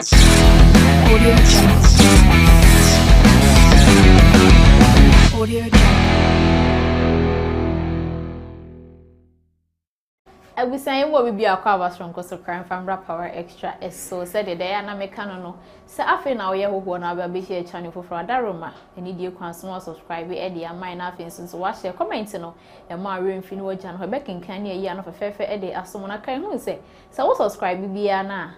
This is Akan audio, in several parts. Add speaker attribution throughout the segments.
Speaker 1: Audio Jungle. Audio Jungle.
Speaker 2: Abusua yi mu obi bi akɔ aba soronko so kra mfa mbra Power Extra so. Sɛdeɛ deɛ ɛyɛ a na meka no no, sɛ afei na woyɛ hohoɔ na waba abɛhyia channel foforɔ, Adaroma anidie kwan so na wasubscribe de ama yɛn, na afei nso nso wahyɛ comment no ɛma awerɛ mfi na wagya no hɔ, ɛbɛkenkan ne ayi ano fɛfɛɛfɛ de asom. Na kan hu sɛ sɛ wo subscribe biara no a,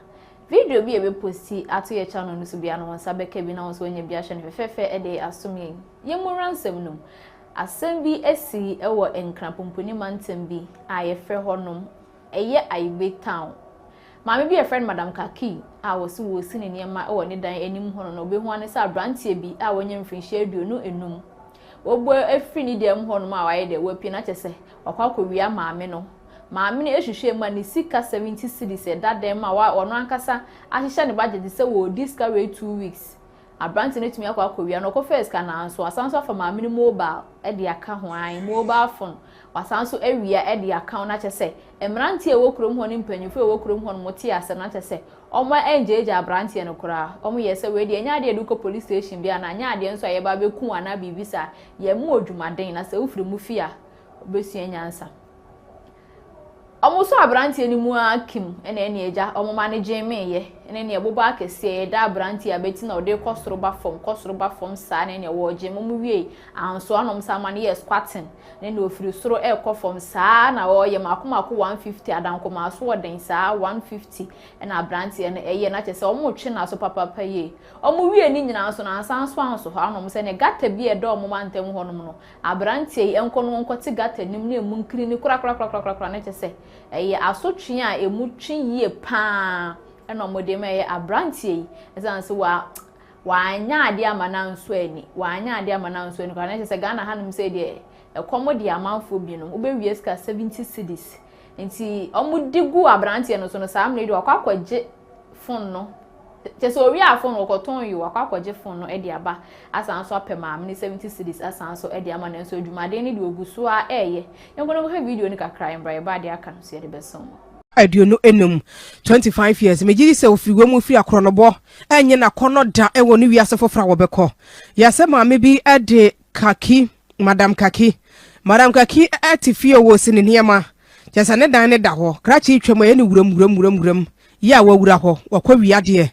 Speaker 2: video bi a yɛbɛposti ato yɛ channel no so biara no, wo nsa bɛka bi na wo nso wanya bi ahyɛ no fɛfɛɛfɛ de asom yɛn. Yɛmmura nsɛm no mu. Asɛm bi asi wɔ Nkran-Pumpuni mantam bi a yɛfrɛ hɔnom ɛyɛ Ayigbe Town. Maame bi a yɛfrɛ no Madam Kaki a wɔsi wɔresi ne nneɛma wɔ ne dan anim hɔ no na obehu ane sɛ aberanteɛ bi a wanya mfirinhyia 25 wɔbɔ afiri ne dan mu hɔnom a wayɛ dɛ wapue na kyerɛ sɛ wakɔ akɔwia maame no. Maame no ehwehwɛ mu a ne sika 70 cedis ɛda dan mu a ɔno ankasa ahyehyɛ ne budget sɛ wɔredi sika wei 2 weeks. Aberante no atumi akɔ akɔwia no, ɔkɔfaa sika nanso wasan nso afa maame no mobile de aka ho, ae, mobile phone wasan nso awia de aka ho. Na kyerɛ sɛ mmeranteɛ a ɛwɔ kurom hɔ ne mpanyinfoɔ a ɛwɔ kurom hɔ no mo te asɛm na kyerɛ sɛ wɔn angyaagyaa aberanteɛ no koraa. Wɔn yɛ sɛ wei deɛ, ɛnyɛ adeɛ yɛde kɔ police station bi anaa ɛnyɛ adeɛ nso a yɛba abɛku anaa biribi saa. Yɛn mu odwumaden na sɛ wofiri mu fie a, wobɛsua nyansa. Wɔn nso aberanteɛ no mu ara kim na ɛne agya wɔn ma no gyeemeeɛ ne nea ɛbobɔ akɛseɛ yɛda aberanteɛ abɛti na ɔde kɔ soro ba fam, kɔ soro ba fam saa ne nea wɔregye wɔn wie anso anom saa ma no yɛ squatting ne nea ofiri soro ɛrekɔ fam saa na ɔreyɛ mako mako 150 adankoma so ɔden saa 150 ɛna aberanteɛ no ɛyɛ na kyerɛ sɛ wɔn retwe n'aso papapa yie. Wɔn wie ne nyinaa nso na ansa nso anso hɔ anom sɛ ne gutter bi a ɛda wɔn mantam hɔnom no, aberanteɛ yi nkɔ no nkɔte gutter nim na emu nkiri ne korakorakorakorakora na kyerɛ sɛ ɛyɛ asotwe a emu twe yie paa ɛna wɔde ma ɛyɛ aberanteɛ yi, ɛsan sɛ wa wanya adeɛ ama n'anso ani, wanya adeɛ ama n'anso ani koraa. Na kyerɛ sɛ Ghana hanom sɛ deɛ ɛkɔm de amanfoɔ binom wobɛwie sika 70 cedis nti wɔn de gu aberanteɛ no so no, saa mmerɛ yi de wakɔ akɔgye phone no. Kyerɛ sɛ owie a, phone wɔkɔtɔn yi, wakɔ akɔgye phone no de aba asan so apɛ maame ne 70 cedis asan so de ama no. Nso adwumaden no deɛ, ogu so a ɛɛyɛ. Yɛnkɔ no nkɔhwɛ video no kakra mbra, yɛba adeɛ aka no so yɛde bɛsɔn mu.
Speaker 3: 25, 25 years, megye di sɛ ofiri wɔ mu firi akorɔnobɔ ɛnyɛ n'akɔnɔ da ɛwɔ ne wiase foforɔ a wɔbɛkɔ. Yɛsɛ maame bi ɛde Kaki, Madam Kaki, Madam Kaki ɛte fie wɔ si ne nneɛma kyɛ sɛ ne dan ne da hɔ, krakye twam ɛyɛ ne wuram wuram wuram wuram yi a wawura hɔ wakɔ wiadeɛ.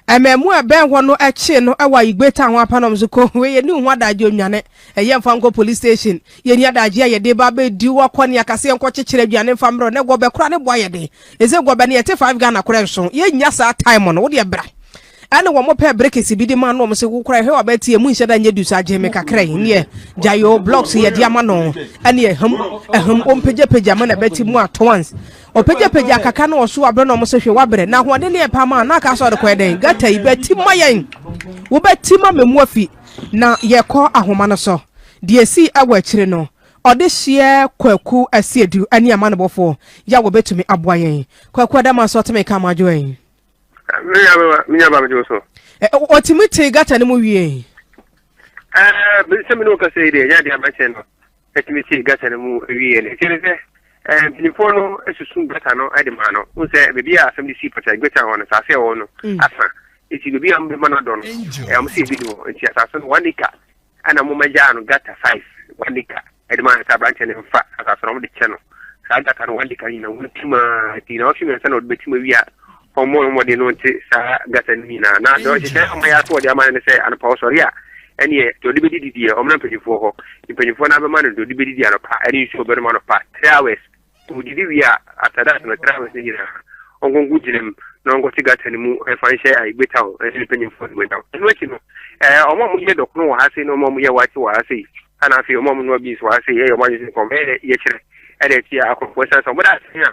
Speaker 3: Ɛmɛmu a ɛbɛn hɔ no ɛkye no ɛwɔ Ayigbe Town ho apanom so ko wei yɛ ne ho adagye onwane ɛyɛ mfa nkɔ police station. Yɛni adagye a yɛde ba bɛdi wakɔ ne akaseɛ nkɔ kyekyere aduane mfa mmerɛ ne gɔbɛ kora ne boa yɛde ɛsɛ gɔbɛ ne yɛte 5 Ghana kora nso yɛnya saa time no wodeɛ bra. Ɛne wɔn pɛ brekesi bi de ma no, wɔn sɛ wokora ɛhwɛ wabɛte emu nhyɛ da nyɛ du so agye me kakra yi neɛ gyayo blocks yɛde ama no ɛne ɛham ɛham ɔmpagyapagya ma na ɛbɛte mu ato once ɔpagyapagya kaka na ɔso abrɛ na ɔmo sɛ hwɛ wabrɛ na ahoɔden ne ɛpa ma na aka sɛ ɔde kɔɛ dɛn gata yi bɛti ma yɛn wobɛti ma mɛmu afi. Na yɛkɔ ahoma no so deɛ esi ɛwɔ akyire no, ɔde hyeɛ Kwaku Asiedu ne amanebɔfoɔ yɛ a wɔbɛtumi aboa yɛn. Kwaku Adama nso ɔteme ka amadwo yi.
Speaker 4: Menya ba megye wo so.
Speaker 3: Ɔtumi te gata no mu wie?
Speaker 4: Sɛ me ne wo kasa yi deɛ, ɛnyɛ adeɛ aberanteɛ no atumi te gata no mu wie no. Ɛkyerɛ sɛ mpanimfoɔ no susu gata no de maa no. Wohu sɛ baabi a asɛm de sii pɔtɛ gata hɔ no, asase a ɛwɔ no asa. Nti baabi a wɔbɛma no adɔ no, wɔn sɛ ebi ni hɔ. Nti asase no 1 acre ɛna mo magyaa no gata size 1 acre ɛde maa no sɛ aberanteɛ no mfa asase no, wɔde kyɛ no saa gata no 1 acre nyinaa wɔn a nti na ɔtwe 3 na ɔde bɛtim awie a, ɔmmɔ no mmɔden no nte saa gata no nyinaa. Na deɛ ɔhyehyɛ ɔma yɛ aso ɔde ama no sɛ anɔpa ɔsɔre a, ɛneɛ deɛ ɔde bɛdidi deɛ ɔmena mpanyinfoɔ hɔ, mpanyinfoɔ no abɛma no deɛ ɔde bɛdidi anɔpa ɛne nsuo ɔbɛnom anɔpa 3 hours. Ɔdidi wie a, after that no, 3 hours no nyinaa ɔnkɔnko gyina mu na ɔnkɔte gata no mu ɛfa nhyɛ Ayigbe Town ɛne ne mpanyinfoɔ no mu ɛnam. Ɛno akyi no, ɔmo a wɔyɛ dɔkono wɔ ha sei na ɔmo a wɔyɛ wakye wɔ ha sei ɛna afei ɔmo a wɔnoa beans wɔ ha sei, ɛyɛ ɔmo adwene sɛ ɔmo yɛ yɛkyerɛ ɛna ɛti akɔnfoɔ ɛsan sɛ ɔmo da asɛn a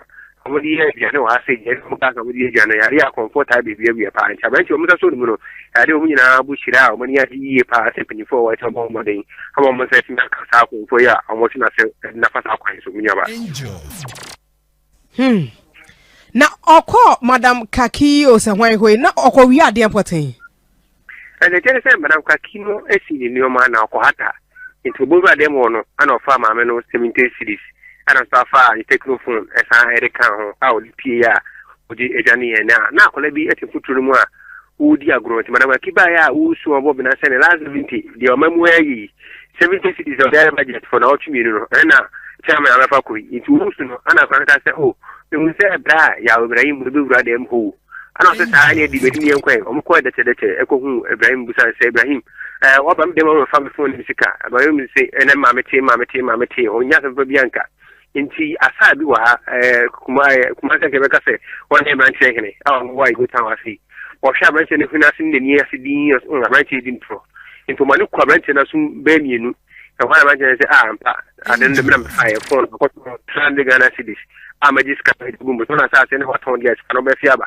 Speaker 4: ɔmo de yɛ aduane wɔ ha sei, ɛna ɔmo gas a ɔmo de yɛ aduane yare akɔnfoɔ taa beebiabia paa. Nti aberanteɛ ɔmo nsa so no mu no, ɛde ɔmo nyinaa bo hyira a ɔmo ani agye yie paa sɛ mpanyinfoɔ a wɔakyɛ ɔmo mmɔden ama ɔmo nsa atumi aka saa akɔnfoɔ yi a ɔmo te n'ase ɛde nafa saa kwan so mu nyaba.
Speaker 3: Na ɔkɔ Madam Kaki o sɛ hwan hɔ yi na ɔkɔ wie adeɛ mpɔten?
Speaker 4: Ɛnɛ kyerɛ sɛ Madam Kaki no asi ne nneɛma na ɔkɔ hata, nti ɔbɔwura dɛm hɔ no ana ɔfa maame no 70 cedis ɛna nso afa ne Tecno phone ɛsan ɛde ka ho a ɔde pie a ɔde adwane yɛn. Na akwadaa bi ɛte mfuturo no mu a Woredi agorɔ nti Madam Aki baeɛ a woresu ɔbɔ bena sɛ ne last 70 deɛ ɔma mu ayɛ yi 70 cedis a ɔde ayɛ budget for naawɔtwe mmienu no ɛna chairman abɛfa kɔ yi nti woresu no ana akora no ka sɛ oh mehu sɛ ɛberɛ a Yaw Ibrahim rebɛwura dɛm hɔ o ana ɔsɛ saa ɛne adi m'anim yɛn kɔɛ ɔmo kɔɛ dɛkyɛdɛkyɛ ɛkɔhu Ibrahim busa sɛ Ibrahim ɛɛ waba me dɛm ɔbɛfa me phone ne me sika Ibrahim sɛ ɛnɛ maame te maame te maame te ɔnya asɛm pa bi anka Nti asaa bi wɔ ha ɛɛ kuma ɛɛ Kumasi anka yɛbɛka sɛ wɔne mmeranteɛ hene a wɔwɔ Ayigo town ase yi. Wɔhwɛ aberanteɛ no hwene ase ne n'ani ase dinn ɔsɛ mm aberanteɛ yi di ntorɔ. Nti wɔma no kɔ aberanteɛ no asom bɛyɛ mmienu. Ɛhɔ ara aberanteɛ no sɛ ah ampa ade no de me na mefaeɛ phone makɔtɔn 300 Ghana cedis a magye sika no agu mu. Tɔn asaase ne watɔn deɛ sika no bɛfi aba.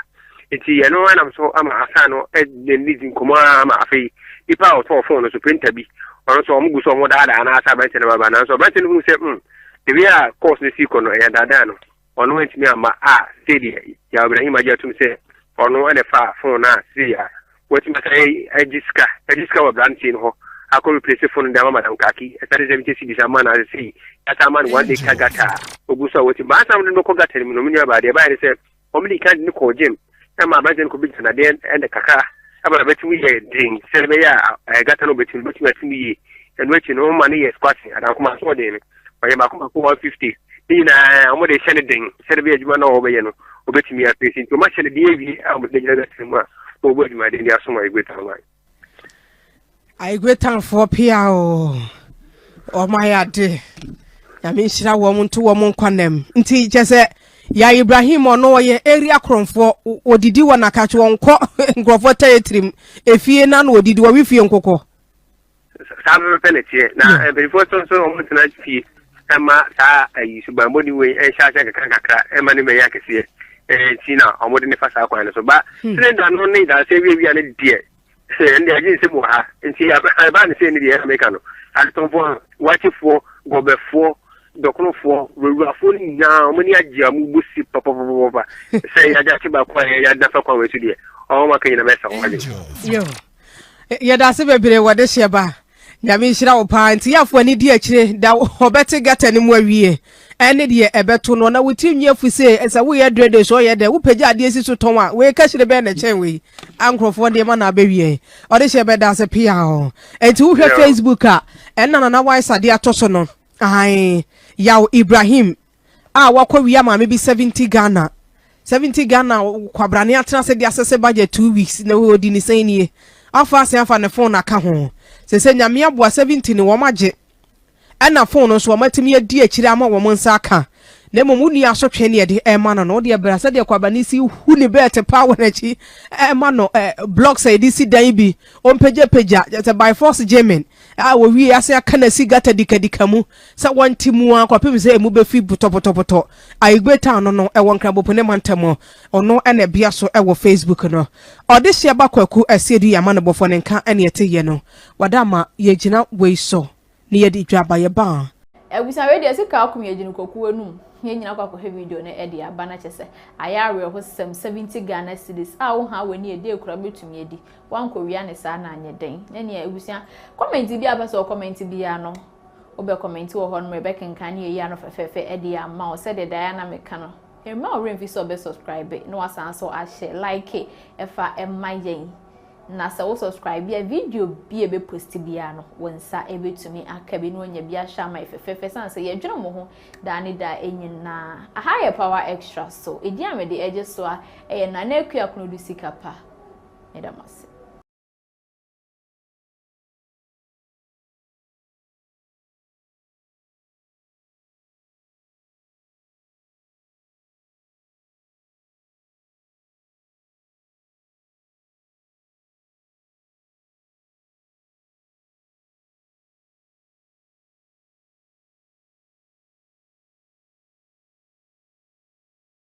Speaker 4: Nti ɛno ɛnam so ama asaa no ne ne di nkɔmmɔ ara ama afei nipa a ɔtɔn phone no so printer bi ɔno nso wɔn gu so wɔn daadaa na asa aberanteɛ no baba nanso aberanteɛ no hu sɛ mm The way a course no si kɔ no, ɛyɛ daadaa no. Ɔno antumi amma a sei deɛ Yaw Ibrahim agye atum sɛ ɔno na ɛfaa phone no a sei a watumi asa agye sika agye sika wɔ aberanteɛ no hɔ akɔ replace phone no de ama Madam Kaki ɛsa de 70 cedis ama no ase sei yɛasa ama no one acre gata a ogu so a watumi baasa no de no kɔ gata no mu no me nua baa deɛ ɛbaeɛ ne sɛ Wɔn dii kan de no kɔɔ gym ma aberanteɛ no kɔbɛgyina nadeɛ ɛna kakra ɛma n'abati mu yɛ den sɛ ɛbɛyɛ a ɛɛ gata no ɔbɛtumi bɛtumi ati mu yie. Ɛno akyi no wɔma no yɛ squatting adankoma asoɔden no ɔyɛ baako baako 150 ne nyinaa wɔn de hyɛ no den sɛ ɛbɛyɛ adwuma no a ɔbɛyɛ no ɔbɛtumi afeesi nti wɔn ahyɛ no den awie a wɔde no gyina gata no mu a wɔbɔ adwumaden de asom Ayigbe Town.
Speaker 3: Aigwe tanfoɔ pia o wɔn ayɛ ade nyame nhyira wɔn nto wɔn nkwa nam nti kyɛ sɛ ya Ibrahim ɔno ɔyɛ area korɔmfoɔ wɔdidi wɔ nakakye wɔn kɔ nkurɔfoɔ tɛyɛ tirim efie na na wɔdidi wɔwe fie nkokɔ.
Speaker 4: Saa pɛpɛpɛ na ɛteɛ na mpanyinfoɔ nso nso wɔn ntena fie ɛma saa ayi subanbɔni wei ɛnhyɛ aseɛ kakra kakra ɛma ne mɛyɛ akɛseɛ ɛnti na wɔn de ne fa saa kwan no so ba hmm. cylinder no ne dansɛ wiawia no deɛ Ɛnde agye nsɛm wɔ ha. Nti ɛbaa ne sɛ ne deɛ ɛna meka no. Adetɔnfoɔ, wakyefoɔ, gɔbɛfoɔ, dɔkonofoɔ, wurawurafoɔ no nyinaa wɔn ani agye a wɔbɔ si papapapapa. Sɛ yɛagye akye baako a yɛada fa kwan wei so deɛ, wɔn aka nyinaa mɛsa wɔn adwene.
Speaker 3: Yɛda ase bebree wɔ de hyɛ ba. Nyame nhyira wo paa. Nti yɛafo ani di akyire da ɔbɛte gata no mu awie ɛne deɛ ɛbɛto no na wo tiri nwi afu se sɛ woyɛ drede so ɔyɛ dɛ wopagya adeɛ si so tɔn a wei kahyire bɛn na ɛkyɛn wei a nkurɔfoɔ nneɛma na abɛwie ɔde hyɛ bɛda ase pia hɔ nti wohwɛ Facebook a ɛna Nana Wise adeɛ ato so no ae Yaw Ibrahim a wakɔ wia maame bi 70 Ghana 70 Ghana kwabrane atena ase de asese budget 2 weeks na ɔdi ne sɛn nie afa ase afa ne phone aka ho sɛ sɛ nyame aboa 70 ne wɔn agye ɛna phone no nso wɔn atumi adi akyire ama wɔn nsa aka na mmom wo nua asotwe ne yɛde ɛma no no wodeɛ bra sɛdeɛ kwabrane si hu ne bɛɛte paa wɔ n'akyi ɛma no ɛɛ blocks a yɛde si dan bi ɔmpagyapagya sɛ by force gyeming a wɔwie ase aka na si gata dikadika mu sɛ wɔnte mu ara kɔpem sɛ emu bɛfi botɔbotɔbotɔ. Ayigbe Town no no ɛwɔ Nkrabopo ne mantam ɔno ɛna ɛbea so ɛwɔ Facebook no. Ɔdehyeɛ ba Kwaku Asiedu yɛ amanebɔfoɔ ne nka ɛne ɛte yɛ no. Wada ama yɛgyina wei so ne yɛde dwa aba yɛba a.
Speaker 2: Abusua wei deɛ sika akum yɛ gyina kwaku anum yɛn nyina kɔ akɔhwɛ video no ɛde aba na kyɛ sɛ ayɛ awerɛhosɛm 70 Ghana cedis a wo ha w'ani ɛde akura bɛtumi adi wankɔ wia ne saa na anyɛ dɛn na nea abusua comment bi a pɛ sɛ ɔcomment biara no wobɛ comment wɔ hɔ no yɛbɛkenkan ne yɛyi ano fɛfɛɛfɛ ɛde ama wo sɛdeɛ Diana meka no mma wo werɛ mfi sɛ ɔbɛ subscribe na wasan so ahyɛ like ɛfa ɛma yɛn na sɛ wo subscribe a video bi a ɛbɛ post biara no wo nsa ɛbɛtumi aka bi na wanya bi ahyɛ ama yɛ fɛfɛɛfɛ sane sɛ yɛdwene mo ho daa ne daa nyinaa aha yɛ power extra so ɛdin a mede ɛgye so a ɛyɛ Nana Akua Konodu Sika Pa meda mo ase.